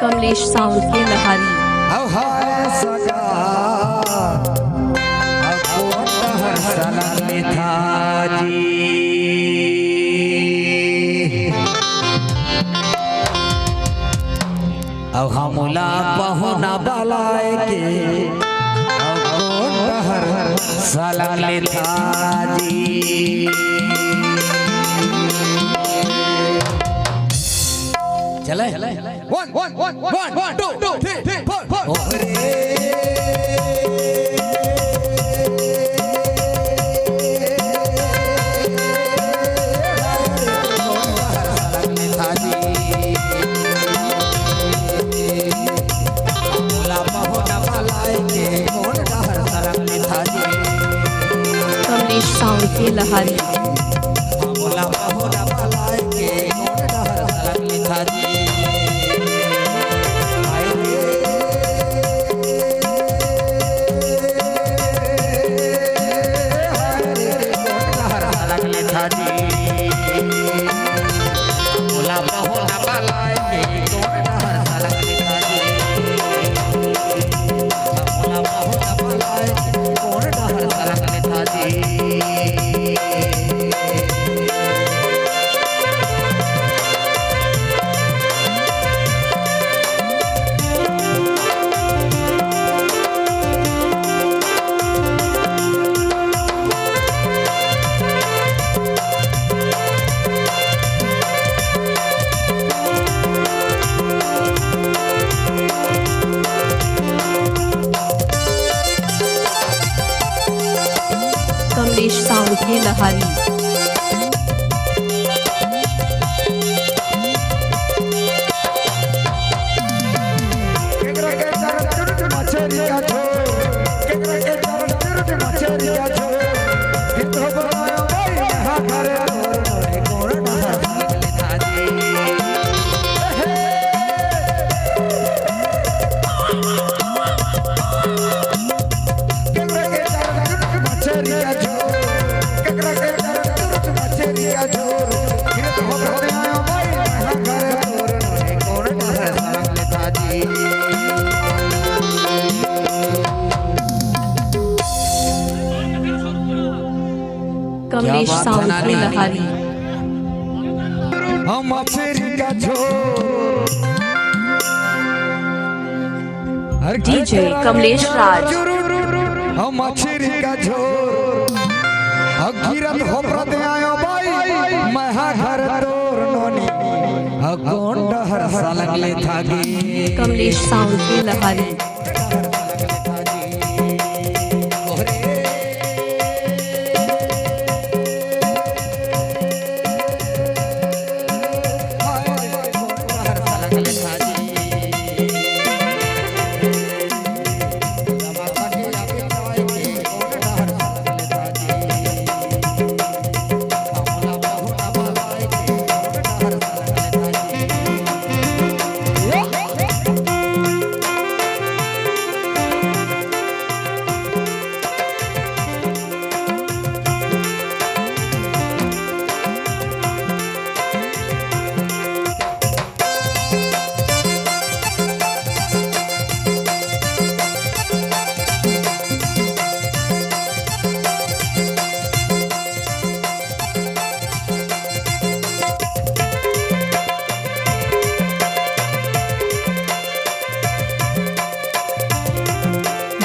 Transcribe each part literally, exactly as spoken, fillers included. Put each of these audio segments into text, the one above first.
Kamlesh sound के लहारी। अउ हाय सगा, अउ कोटहर सलंग लेथा जी। अउ हमला पहुना बलाय के, अउ कोटहर सलंग लेथा जी। चले? One, one, one, one, two, three, four, four. Kamlesh sound के लहारी। कमलेश साउंड के लहारी। कमलेश साउंड के लहारी। हम मछरी का झोर। डीजे कमलेश राज। हम मछरी का झोर। अउ गिरत होपरत आयो बाई, मैं हा घर तोर नोनी। अउ कोन डहर सलंग लेथा गे। कमलेश साउंड के लहारी।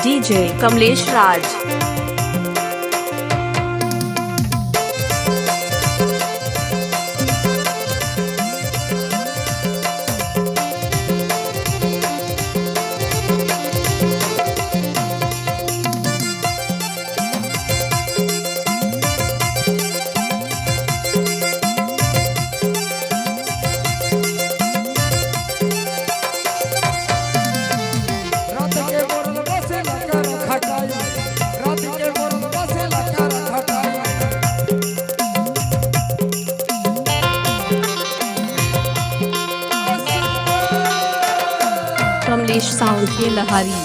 डीजे कमलेश राज। कमलेश साउंड के लहारी।